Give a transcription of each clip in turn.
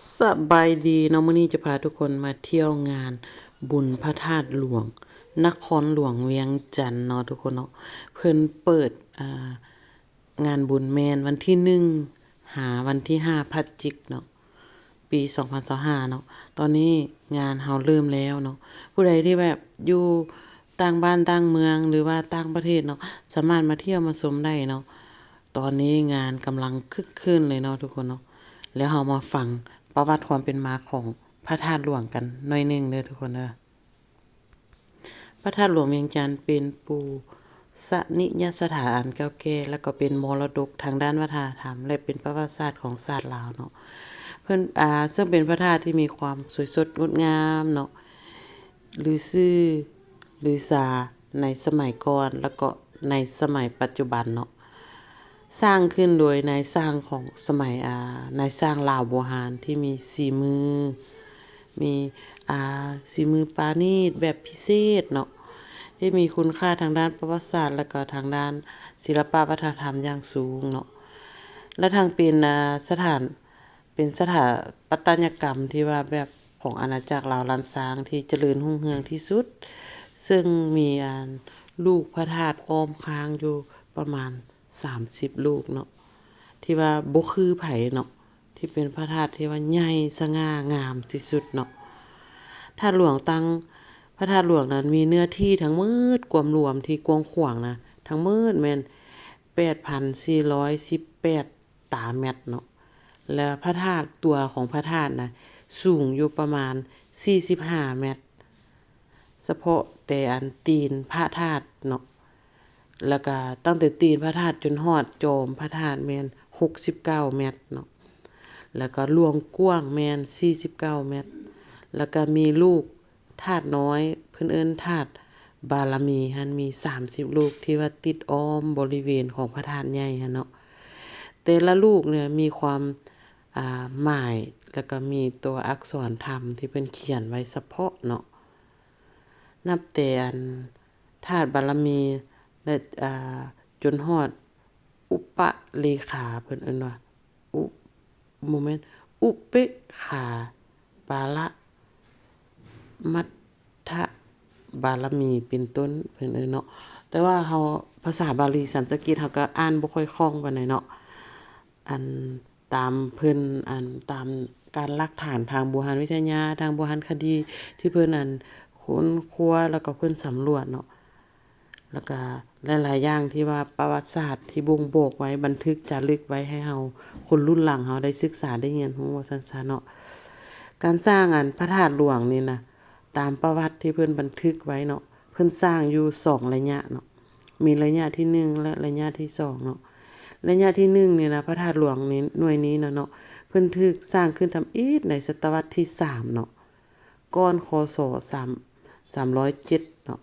ສະບາຍດີເນາະ, ມື້ນີ້ຈະພາທຸກຄົນມາທ່ຽວງານບຸນພະທາດຫຼວງ ນະຄອນຫຼວງວຽງຈັນເນາະທຸກຄົນເນາະ. ເພິ່ນເປີດ ອ່າ ງານບຸນແມ່ນວັນທີໜຶ່ງຫາວັນທີຫ້າພະຈິກເນາະ ປີສອງພັນຊາວຫ້າເນາະ. ຕອນນີ້ງານເຮົາເລີ່ມແລ້ວເນາະ. ຜູ້ໃດທີ່ແບບຢູ່ຕ່າງບ້ານຕ່າງເມືອງ ຫຼືວ່າຕ່າງປະເທດເນາະ ສາມາດມາທ່ຽວມາຊົມໄດ້ເນາະ. ຕອນນີ້ງານກຳລັງຄຶກຄື້ນເລີຍເນາະທຸກຄົນເນາະ. ແລ້ວເຮົາມາຟັງປະຫວັດຄວາມເປັນມາຂອງພະທາດຫຼວງກັນໜ້ອຍໜຶ່ງເດີທຸກຄົນເດີ. ພະທາດຫຼວງວຽງຈັນເປັນປູຊະນິຍະສະຖານອັນເກົ່າແກ່ ແລະ ກໍເປັນມໍລະດົກທາງດ້ານວັດທະນະທຳ ແລະ ເປັນປະຫວັດສາດຂອງຊາດລາວເນາະ. ເພິ່ນ ອ່າ ເຊິ່ງເປັນພະທາດທີ່ມີຄວາມສວຍສົດງົດງາມເນາະ ລືຊື່ລືຊາໃນສະໄໝກ່ອນ ແລ້ວກໍໃນສະໄໝປັດຈຸບັນເນາະ. ສ້າງຂຶ້ນໂດຍນາຍຊ່າງຂອງສະໄໝ ອາ ນາຍຊ່າງລາວບູຮານທີ່ມີສີມື ມີ ອາ ສີມືປານີດແບບພິເສດເນາະ ທີ່ມີຄຸນຄ່າທາງດ້ານປະຫວັດສາດ ແລະ ກໍທາງດ້ານສິລະປະວັດທະນະທຳຢ່າງສູງເນາະ ແລະ ທັງເປັນ ອາ ສະຖານ ເປັນສະຖາປັດຕະຍະກຳທີ່ວ່າແບບຂອງອານາຈັກລາວລ້ານຊ້າງທີ່ຈະເລີນຮຸ່ງເຮືອງທີ່ສຸດ, ເຊິ່ງມີອັນລູກພະທາດອ້ອມຂ້າງຢູ່ປະມານສາມສິບລູກເນາະ ທີ່ວ່າບໍ່ຄືໃຜເນາະ, ທີ່ເປັນພະທາດທີ່ວ່າໃຫຍ່ສະຫງ່າງາມທີ່ສຸດເນາະ. ທາດຫຼວງຕັ້ງ ພະທາດຫຼວງນັ້ນມີເນື້ອທີ່ທັງໝົດກວມລວມທີ່ກວ້າງຂວາງນະ ທັງໝົດແມ່ນແປດພັນສີ່ຮ້ອຍສິບແປດ ຕາແມັດເນາະ ແລະ ພະທາດ ຕົວຂອງພະທາດນະ ສູງຢູ່ປະມານສີ່ສິບຫ້າແມັດ ສະເພາະແຕ່ອັນຕີນພະທາດເນາະ, ແລ້ວກະຕັ້ງແຕ່ຕີນພະທາດຈົນຮອດຈອມພະທາດແມ່ນຫົກສິບເກົ້າແມັດເນາະ, ແລ້ວກະລວງກວ້າງແມ່ນສີ່ສິບເກົ້າແມັດ, ແລ້ວກະມີລູກ ທາດນ້ອຍ ເພິ່ນເອີ້ນທາດບາລະມີຫັ້ນ ມີສາມສິບລູກທີ່ວ່າຕິດອ້ອມບໍລິເວນຂອງພະທາດໃຫຍ່ຫັ້ນເນາະ. ແຕ່ລະລູກເນ່ຍມີຄວາມ ອ່າ ໝາຍ ແລ້ວກໍມີຕົວອັກສອນທຳທີ່ເພິ່ນຂຽນໄວ້ສະເພາະເນາະ. ນັບແຕ່ອັນທາດບາລະມີ ແລະ ອ່າ ຈົນຮອດ ອຸປະເລຂາ ເພິ່ນເອີ້ນວ່າ ອຸ ບໍ່ແມ່ນ ອຸເປກຂາ ປາລະ ມັດທະບາລະມີ ເປັນຕົ້ນ ເພິ່ນເອີ້ນເນາະ. ແຕ່ວ່າເຮົາ ພາສາບາລີສັນສະກິດ ເຮົາກໍອ່ານບໍ່ຄ່ອຍຄ່ອງປານໃດເນາະ. ອັນ ຕາມເພິ່ນ ອັນ ຕາມການຫຼັກຖານທາງບູຮານວິທະຍາ ທາງບູຮານຄະດີ ທີ່ເພິ່ນ ອັນ ຄົ້ນຄວ້າ ແລ້ວກໍເພິ່ນສຳຫຼວດເນາະ. ແລ້ວກະຫຼາຍໆຢ່າງທີ່ວ່າປະຫວັດສາດທີ່ບົ່ງບອກໄວ້ ບັນທຶກຈາລຶກໄວ້ໃຫ້ເຮົາ ຄົນລຸ້ນຫຼັງເຮົາໄດ້ສຶກສາໄດ້ຮຽນຮູ້ວ່າຊັ້ນຊະເນາະ. ການສ້າງອັນພະທາດຫຼວງນີ້ນະ ຕາມປະຫວັດທີ່ເພິ່ນບັນທຶກໄວ້ເນາະ ເພິ່ນສ້າງຢູ່ສອງໄລຍະເນາະ ມີໄລຍະທີໜຶ່ງ ແລະ ໄລຍະທີສອງເນາະ. ໄລຍະທີໜຶ່ງນີ້ນະ ພະທາດຫຼວງນີ້ ໜ່ວຍນີ້ນະເນາະ ເພິ່ນຖືກສ້າງຂຶ້ນທຳອິດໃນສະຕະວັດທີສາມເນາະ ກ່ອນ ຄ.ສ. ສາມ ສາມຮ້ອຍເຈັດເນາະ.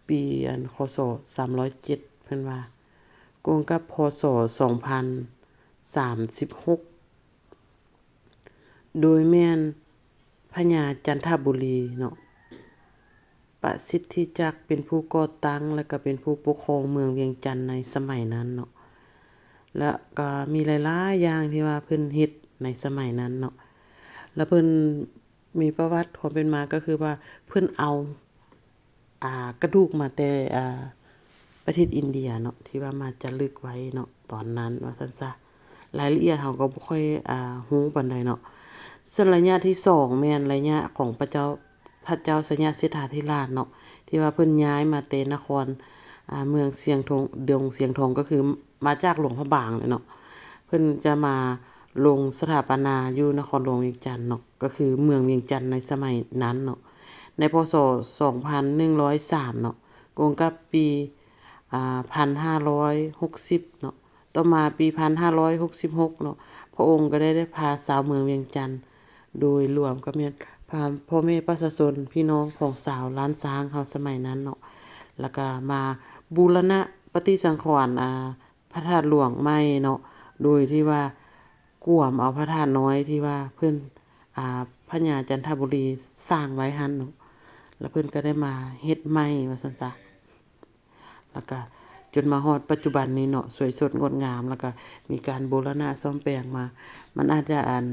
ປີອັນ ຄ.ສ. ສາມຮ້ອຍເຈັດ ເພິ່ນວ່າ ກົງກັບ ພ.ສ. ສອງພັນສາມສິບຫົກ ໂດຍແມ່ນພະຍາຈັນທະບູລີເນາະ ປະສິດທິຈັກ ເປັນຜູ້ກໍ່ຕັ້ງ ແລະ ກໍເປັນຜູ້ປົກຄອງເມືອງວຽງຈັນໃນສະໄໝນັ້ນເນາະ ແລະ ກໍມີຫຼາຍໆຢ່າງທີ່ວ່າເພິ່ນເຮັດໃນສະໄໝນັ້ນເນາະ ແລະ ເພິ່ນ ມີປະຫວັດຄວາມເປັນມາກໍຄືວ່າ ເພິ່ນເອົາ ອ່າ ກະດູກມາແຕ່ ອ່າ ປະເທດອິນເດຍເນາະ ທີ່ວ່າມາຈາລຶກໄວ້ເນາະ ຕອນນັ້ນວ່າຊັ້ນຊະ. ລາຍລະອຽດເຮົາກໍບໍ່ຄ່ອຍ ອ່າ ຮູ້ປານໃດເນາະ. ສ່ວນໄລຍະທີສອງ ແມ່ນໄລຍະຂອງພະເຈົ້າ ພະເຈົ້າໄຊຍະເສດຖາທິລາດເນາະ ທີ່ວ່າເພິ່ນຍ້າຍມາແຕ່ນະຄອນ ອ່າ ເມືອງຊຽງທອງ ດົງຊຽງທອງ ກໍຄືມາຈາກຫຼວງພະບາງແຫຼະເນາະ. ເພິ່ນຈະມາລົງສະຖາປະນາຢູ່ນະຄອນຫຼວງວຽງຈັນເນາະ ກໍຄືເມືອງວຽງຈັນໃນສະໄໝນັ້ນເນາະ ໃນ ພ.ສ. ສອງພັນໜຶ່ງຮ້ອຍສາມເນາະ ກົງກັບປີ ອ່າ ພັນຫ້າຮ້ອຍຫົກສິບເນາະ. ຕໍ່ມາປີພັນຫ້າຮ້ອຍຫົກສິບຫົກເນາະ ພະອົງກໍໄດ້ ໄດ້ພາຊາວເມືອງວຽງຈັນ ໂດຍລວມກໍແມ່ນພາພໍ່ແມ່ປະຊາຊົນ ພີ່ນ້ອງຂອງຊາວລ້ານຊ້າງເຮົາສະໄໝນັ້ນເນາະ ແລ້ວກໍມາບູລະນະປະຕິສັງຂອນ ອ່າ ພະທາດຫຼວງໃໝ່ເນາະ ໂດຍທີ່ວ່າກວມເອົາພະທາດນ້ອຍທີ່ວ່າເພິ່ນ ອ່າ ພະຍາຈັນທະບູລີສ້າງໄວ້ຫັ້ນເນາະ ແລ້ວເພິ່ນກໍໄດ້ມາເຮັດໃໝ່ວ່າຊັ້ນຊະ. ແລ້ວກະຈົນມາຮອດປັດຈຸບັນນີ້ເນາະ ສວຍສົດງົດງາມ ແລ້ວກະມີການບູລະນະສ້ອມແປງມາ. ມັນອາດຈະ ອັນ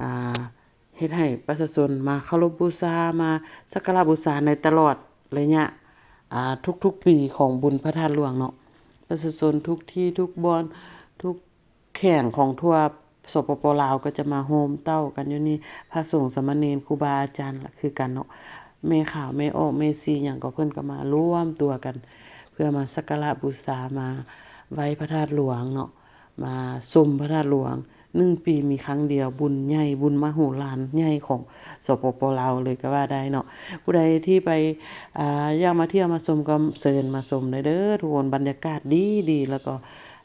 ອ່າ ເຮັດໃຫ້ປະຊາຊົນມາເຄົາລົບບູຊາ ມາສັກກາລະບູຊາໃນຕະຫຼອດໄລຍະ ອ່າ ທຸກໆປີຂອງບຸນພະທາດຫຼວງເນາະ. ປະຊາຊົນທຸກທີ່ທຸກບ່ອນ ທຸກແຂວງຂອງທົ່ວ ສປປ ລາວ ກໍຈະມາໂຮມເຕົ້າກັນຢູ່ນີ້. ພະສົງສາມະເນນ ຄູບາອາຈານລະຄືກັນເນາະ, ແມ່ຂາວ ແມ່ອອກ ແມ່ຊີຫຍັງກໍ ເພິ່ນກໍມາລວມຕົວກັນ ເພື່ອມາສັກກາລະບູຊາ ມາໄຫວ້ພະທາດຫຼວງເນາະ, ມາຊົມພະທາດຫຼວງ. ໜຶ່ງປີມີຄັ້ງດຽວ, ບຸນໃຫຍ່ ບຸນມະໂຫລານໃຫຍ່ຂອງ ສປປ ລາວ ເລີຍກໍວ່າໄດ້ເນາະ. ຜູ້ໃດທີ່ໄປ ອ່າ ຢາກມາທ່ຽວມາຊົມກໍເຊີນມາຊົມໄດ້ເດີທຸກຄົນ. ບັນຍາກາດດີໆ ແລ້ວກໍ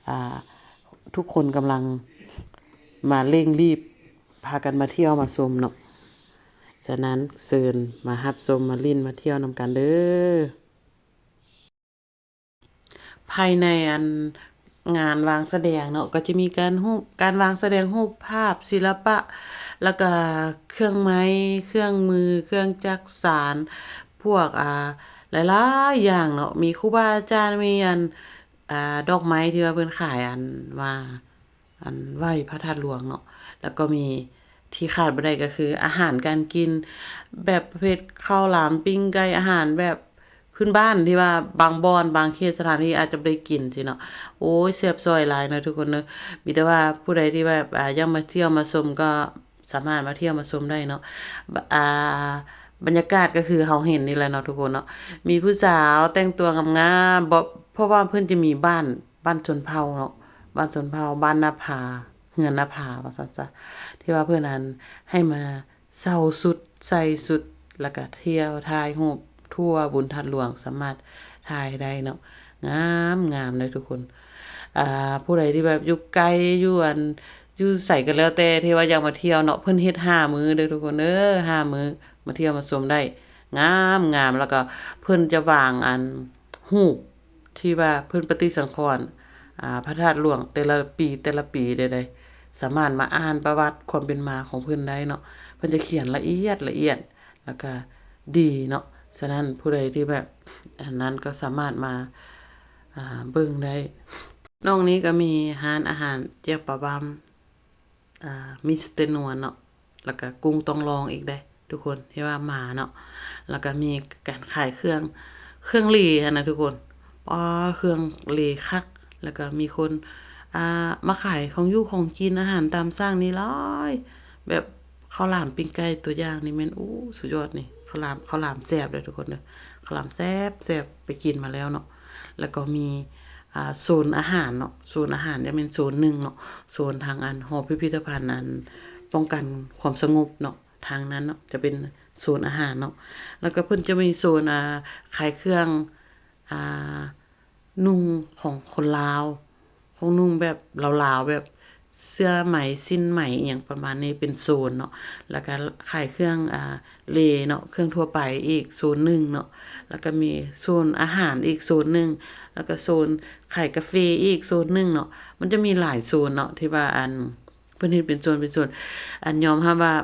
ອ່າ ທຸກຄົນກຳລັງມາເລັ່ງລີບພາກັນມາທ່ຽວມາຊົມເນາະ. ສະນັ້ນເຊີນມາຮັບຊົມ ມາຫຼິ້ນ ມາທ່ຽວນຳກັນເດີ. ພາຍໃນອັນງານວາງສະແດງເນາະ ກໍຈະມີການຮູບ ການວາງສະແດງຮູບພາບ ສິລະປະ ແລ້ວກະເຄື່ອງໄມ້ ເຄື່ອງມື ເຄື່ອງຈັກສານ ພວກ ອ່າ ຫຼາຍໆຢ່າງເນາະ. ມີຄູບາອາຈານ ມີອັນ ອ່າ ດອກໄມ້ທີ່ວ່າເພິ່ນຂາຍ ອັນວ່າ ອັນໄຫວ້ພະທາດຫຼວງເນາະ. ແລ້ວກໍມີທີ່ຂາດບໍ່ໄດ້ກໍຄືອາຫານການກິນ ແບບປະເພດເຂົ້າຫຼາມ ປີ້ງໄກ່ ອາຫານແບບພື້ນບ້ານ ທີ່ວ່າບາງບ່ອນ ບາງເຂດສະຖານທີ່ອາດຈະບໍ່ໄດ້ກິນຊີ້ເນາະ. ໂອ້ຍ ແຊບຊອຍຫຼາຍເນາະທຸກຄົນເນາະ. ມີແຕ່ວ່າຜູ້ໃດທີ່ແບບ ອ່າ ຢາກມາທ່ຽວມາຊົມກໍສາມາດມາທ່ຽວມາຊົມໄດ້ເນາະ. ອ່າ ບັນຍາກາດກໍຄືເຮົາເຫັນນີ້ແຫຼະເນາະທຸກຄົນເນາະ. ມີຜູ້ສາວແຕ່ງຕົວງາມໆ ເພາະວ່າເພິ່ນຈະມີບ້ານ ບ້ານຊົນເຜົ່າເນາະ, ບ້ານຊົນເຜົ່າ ບ້ານນາຜາ ເຮືອນນາຜາວ່າຊັ້ນຊະ ທີ່ວ່າເພິ່ນອັນໃຫ້ມາເຊົ່າຊຸດ ໃສ່ຊຸດ ແລ້ວກະທ່ຽວຖ່າຍຮູບທົ່ວບຸນທາດຫຼວງ ສາມາດຖ່າຍໄດ້ເນາະ. ງາມໆເດີທຸກຄົນ. ອ່າ ຜູ້ໃດທີ່ແບບຢູ່ໄກ ຢູ່ອັນ ຢູ່ໃສກໍແລ້ວແຕ່ ທີ່ວ່າຢາກມາທ່ຽວເນາະ, ເພິ່ນເຮັດຫ້າມື້ເດີທຸກຄົນເດີ, ຫ້າມື້ ມາທ່ຽວມາຊົມໄດ້ ງາມໆ. ແລ້ວກໍເພິ່ນຈະວາງອັນ ຮູບທີ່ວ່າເພິ່ນປະຕິສັງຂອນ ອ່າ ພະທາດຫຼວງແຕ່ລະປີ ແຕ່ລະປີໃດໆ ສາມາດມາອ່ານປະຫວັດຄວາມເປັນມາຂອງເພິ່ນໄດ້ເນາະ. ເພິ່ນຈະຂຽນລະອຽດ ລະອຽດ ແລ້ວກະດີເນາະ. ສະນັ້ນຜູ້ໃດທີ່ແບບ ອັນນັ້ນກໍສາມາດມາ ອ່າ ເບິ່ງໄດ້. ນອກນີ້ກໍມີຮ້ານອາຫານແຈ່ວປາບ້າມ ອ່າ ມີສະເຕັກໜວນເນາະ ແລ້ວກະກຸ້ງຕ້ອງລອງອີກເດ້ທຸກຄົນ ທີ່ວ່າມາເນາະ. ແລ້ວກະມີການຂາຍເຄື່ອງ ເຄື່ອງເລຫັ້ນນະທຸກຄົນ. ປາ ເຄື່ອງເລຄັກ. ແລ້ວກະມີຄົນ ອ່າ ມາຂາຍຂອງຢູ່ຂອງກິນ ອາຫານຕາມສັ່ງນີ້ຫຼາຍ ແບບເຂົ້າຫຼາມ ປີ້ງໄກ່ ຕົວຢ່າງນີ້ແມ່ນ ໂອ້ ສຸດຍອດນີ້. ເຂົ້າຫຼາມ ເຂົ້າຫຼາມແຊບເດີທຸກຄົນເດີ, ເຂົ້າຫຼາມແຊບໆ ໄປກິນມາແລ້ວເນາະ. ແລ້ວກໍມີ ອ່າ ໂຊນອາຫານເນາະ, ໂຊນອາຫານຈະແມ່ນໂຊນໜຶ່ງເນາະ, ໂຊນທາງອັນຫໍພິພິທະພັນ ອັນປ້ອງກັນຄວາມສະຫງົບເນາະ, ທາງນັ້ນເນາະ ຈະເປັນໂຊນອາຫານເນາະ. ແລ້ວກໍເພິ່ນຈະມີໂຊນ ອ່າ ຂາຍເຄື່ອງ ອ່າ ນຸ່ງຂອງຄົນລາວ, ຂອງນຸ່ງແບບລາວໆ ແບບເສື້ອໄໝ ສິ້ນໄໝ ອີ່ຫຍັງປະມານນີ້ ເປັນໂຊນເນາະ. ແລ້ວກໍຂາຍເຄື່ອງ ອ່າ ເລເນາະ, ເຄື່ອງທົ່ວໄປອີກໂຊນໜຶ່ງເນາະ. ແລ້ວກໍມີໂຊນອາຫານອີກໂຊນໜຶ່ງ, ແລ້ວກໍໂຊນຂາຍກາເຟອີກໂຊນໜຶ່ງເນາະ. ມັນຈະມີຫຼາຍໂຊນເນາະ ທີ່ວ່າອັນ ເພິ່ນເຮັດເປັນໂຊນເປັນໂຊນ. ອັນຍອມຮັບວ່າ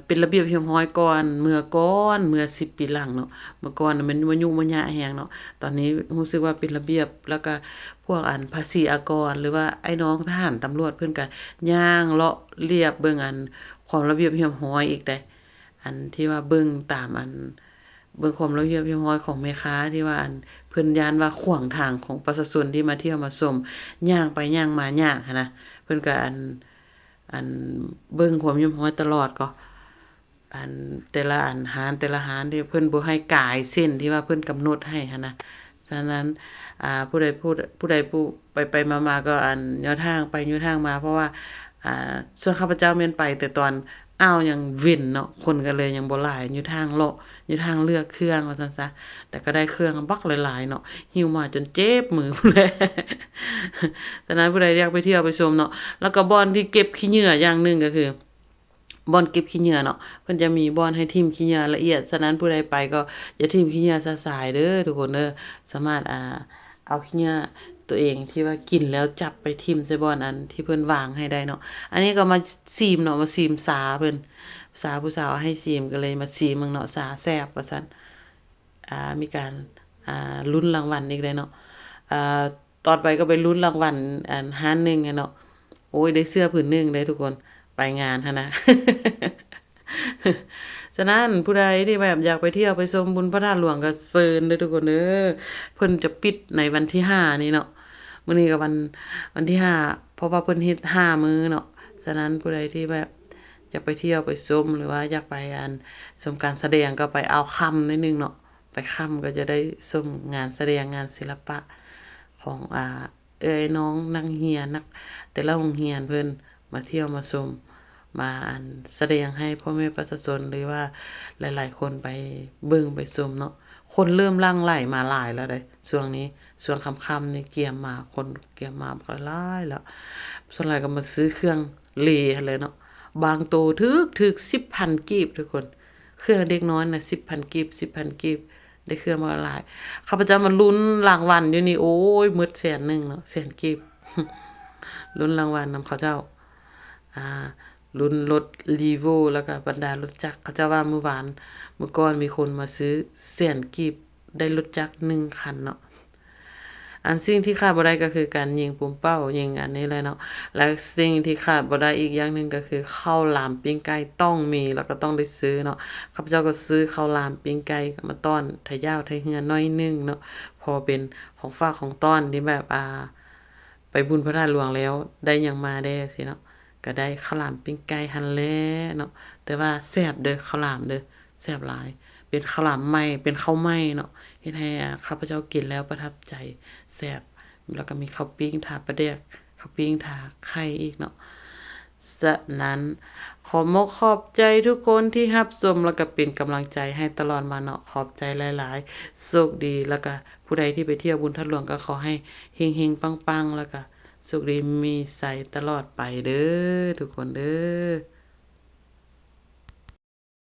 ເປັນລະບຽບຮຽບຮ້ອຍກ່ອນ ເມື່ອກ່ອນ ເມື່ອສິບປີຫຼັງເນາະ. ເມື່ອກ່ອນນະແມ່ນບໍ່ຫຍຸ້ງບໍ່ຍາກແຮງເນາະ, ຕອນນີ້ຮູ້ສຶກວ່າເປັນລະບຽບ. ແລ້ວກະພວກອັນພາສີອາກອນ ຫຼືວ່າອ້າຍນ້ອງທະຫານຕຳຫຼວດ ເພິ່ນກະຍ່າງເລາະລຽບເບິ່ງອັນຄວາມລະບຽບຮຽບຮ້ອຍອີກເດ້. ອັນທີ່ວ່າເບິ່ງຕາມອັນ ເບິ່ງຄວາມລະບຽບຮຽບຮ້ອຍຂອງແມ່ຄ້າ ທີ່ວ່າອັນເພິ່ນຢ້ານວ່າຂວາງທາງຂອງປະຊາຊົນທີ່ມາທ່ຽວມາຊົມ ຍ່າງໄປຍ່າງມາຍາກຫັ້ນນະ. ເພິ່ນກະອັນ ອັນເບິ່ງຄວາມຮຽບຮ້ອຍຕະຫຼອດກໍ ອັນແຕ່ລະອັນຮ້ານ ແຕ່ລະຮ້ານທີ່ເພິ່ນບໍ່ໃຫ້ກາຍເສັ້ນທີ່ວ່າເພິ່ນກຳນົດໃຫ້ຫັ້ນນະ. ສະນັ້ນ ອ່າ ຜູ້ໃດ ຜູ້ ຜູ້ໃດຜູ້ໄປໆມາໆກໍອັນຍ່າງທາງໄປຍ່າງທາງມາ ເພາະວ່າ ອ່າ ສ່ວນຂ້າພະເຈົ້າແມ່ນໄປແຕ່ຕອນ ອ້າວ ຍັງເວັນເນາະ, ຄົນກໍເລີຍຍັງບໍ່ຫຼາຍ ຢູ່ທາງເລາະ ຢູ່ທາງເລືອກເຄື່ອງວ່າຊັ້ນຊະ. ແຕ່ກໍໄດ້ເຄື່ອງບັກຫຼາຍໆເນາະ, ຫິ້ວມາຈົນເຈັບມືພຸ້ນແຫຼະ. ສະນັ້ນຜູ້ໃດຢາກໄປທ່ຽວໄປຊົມເນາະ, ແລ້ວກໍບ່ອນທີ່ເກັບຂີ້ເຫຍື້ອຢ່າງໜຶ່ງກໍຄື ບ່ອນເກັບຂີ້ເຫຍື້ອເນາະ, ເພິ່ນຈະມີບ່ອນໃຫ້ຖິ້ມຂີ້ເຫຍື້ອລະອຽດ. ສະນັ້ນຜູ້ໃດໄປກໍຢ່າຖິ້ມຂີ້ເຫຍື້ອຊະຊາຍເດີທຸກຄົນເດີ, ສາມາດ ອ່າ ເອົາຂີ້ເຫຍື້ອຕົວເອງທີ່ວ່າກິນແລ້ວຈັບໄປຖິ້ມໃສ່ບ່ອນອັນທີ່ເພິ່ນວາງໃຫ້ໄດ້ເນາະ. ອັນນີ້ກໍມາຊີມເນາະ, ມາຊີມຊາເພິ່ນ, ຊາຜູ້ສາວເອົາໃຫ້ຊີມ ກໍເລີຍມາຊີມເບິ່ງເນາະ, ຊາແຊບວ່າຊັ້ນ. ອ່າ ມີການ ອ່າ ລຸ້ນລາງວັນອີກເດ້ເນາະ. ອ່າ ຕອນໄປກໍໄປລຸ້ນລາງວັນ ອັນ ຮ້ານໜຶ່ງຫັ້ນເນາະ. ໂອ້ຍ ໄດ້ເສື້ອຜືນໜຶ່ງເດ້ທຸກຄົນ, ໄປງານຫັ້ນນະ. ສະນັ້ນ ຜູ້ໃດທີ່ແບບຢາກໄປທ່ຽວໄປຊົມບຸນພະທາດຫຼວງກໍເຊີນເດີທຸກຄົນເດີ. ເພິ່ນຈະປິດໃນວັນທີຫ້ານີ້ເນາະ. ມື້ນີ້ກໍວັນ ວັນທີຫ້າ ເພາະວ່າເພິ່ນເຮັດຫ້າມື້ເນາະ. ສະນັ້ນ ຜູ້ໃດທີ່ແບບຢາກໄປທ່ຽວໄປຊົມ ຫຼືວ່າຢາກໄປ ອັນ ຊົມການສະແດງ ກໍໄປເອົາຄ່ຳໜ້ອຍໜຶ່ງເນາະ. ໄປຄ່ຳກໍຈະໄດ້ຊົມງານສະແດງ ງານສິລະປະຂອງ ອ່າ ເອື້ອຍນ້ອງນັກຮຽນ ນັກ ແຕ່ລະໂຮງຮຽນເພິ່ນມາທ່ຽວມາຊົມ ມາ ອັນ ສະແດງໃຫ້ພໍ່ແມ່ປະຊາຊົນ ຫຼືວ່າຫຼາຍໆຄົນໄປເບິ່ງໄປຊົມເນາະ. ຄົນເລີ່ມຫຼັ່ງໄຫຼມາຫຼາຍແລ້ວເດ້ ຊ່ວງນີ້ ຊ່ວງຄ່ຳໆນີ້ກຽມມາ ຄົນກຽມມາບັກຫຼາຍແລ້ວ. ສ່ວນຫຼາຍກໍມາຊື້ເຄື່ອງເລຫັ້ນແຫຼະເນາະ. ບາງໂຕຖືກໆ ສິບພັນກີບທຸກຄົນ. ເຄື່ອງເດັກນ້ອຍນະ ສິບພັນກີບ ສິບພັນກີບ ໄດ້ເຄື່ອງມາຫຼາຍ. ຂ້າພະເຈົ້າມາລຸ້ນລາງວັນຢູ່ນີ້ ໂອ້ຍ ໝົດແສນໜຶ່ງເນາະ ແສນກີບ ລຸ້ນລາງວັນນຳເຂົາເຈົ້າ ອ່າ ລຸ້ນລົດ Revo ແລ້ວກໍບັນດາລົດຈັກ. ເຂົາເຈົ້າວ່າມື້ວານ ມື້ກ່ອນມີຄົນມາຊື້ ແສນກີບ ໄດ້ລົດຈັກໜຶ່ງຄັນເນາະ. ອັນສິ່ງທີ່ຂາດບໍ່ໄດ້ກໍຄືການຍິງປຸມເປົ້າ ຍິງອັນນີ້ແຫຼະເນາະ. ແລະ ສິ່ງທີ່ຂາດບໍ່ໄດ້ອີກຢ່າງໜຶ່ງກໍຄືເຂົ້າຫຼາມປີ້ງໄກ່ຕ້ອງມີ ແລ້ວກໍຕ້ອງໄດ້ຊື້ເນາະ. ຂ້າພະເຈົ້າກໍຊື້ເຂົ້າຫຼາມປີ້ງໄກ່ມາຕ້ອນໄທຢາວໄທເຮືອໜ້ອຍໜຶ່ງເນາະ ເພາະເປັນຂອງຝາກຂອງຕ້ອນທີ່ແບບ ອ່າ ໄປບຸນພະທາດຫຼວງແລ້ວ ໄດ້ຫຍັງມາແດ່ຊີ້ເນາະ. ກໍໄດ້ເຂົ້າຫຼາມປີ້ງໄກ່ຫັ້ນແຫຼະເນາະ. ແຕ່ວ່າແຊບເດີ ເຂົ້າຫຼາມເດີ ແຊບຫຼາຍ. ເປັນເຂົ້າຫຼາມໃໝ່ ເປັນເຂົ້າໃໝ່ເນາະ ເຮັດໃຫ້ ອ່າ ຂ້າພະເຈົ້າກິນແລ້ວປະທັບໃຈ ແຊບ ແລ້ວກໍມີເຂົ້າປີ້ງທາປາແດກ ເຂົ້າປີ້ງທາໄຂ່ອີກເນາະ. ສະນັ້ນ ຂອບມົກຂອບໃຈທຸກຄົນທີ່ຮັບຊົມ ແລ້ວກໍເປັນກຳລັງໃຈໃຫ້ຕະຫຼອດມາເນາະ. ຂອບໃຈຫຼາຍໆ ໂຊກດີ. ແລ້ວກໍຜູ້ໃດທີ່ໄປທ່ຽວບຸນທາດຫຼວງ ກໍຂໍໃຫ້ເຮັງໆປັງໆ ແລ້ວກໍ ໂຊກດີມີໄຊຕະຫຼອດໄປເດີ ທຸກຄົນເດີ.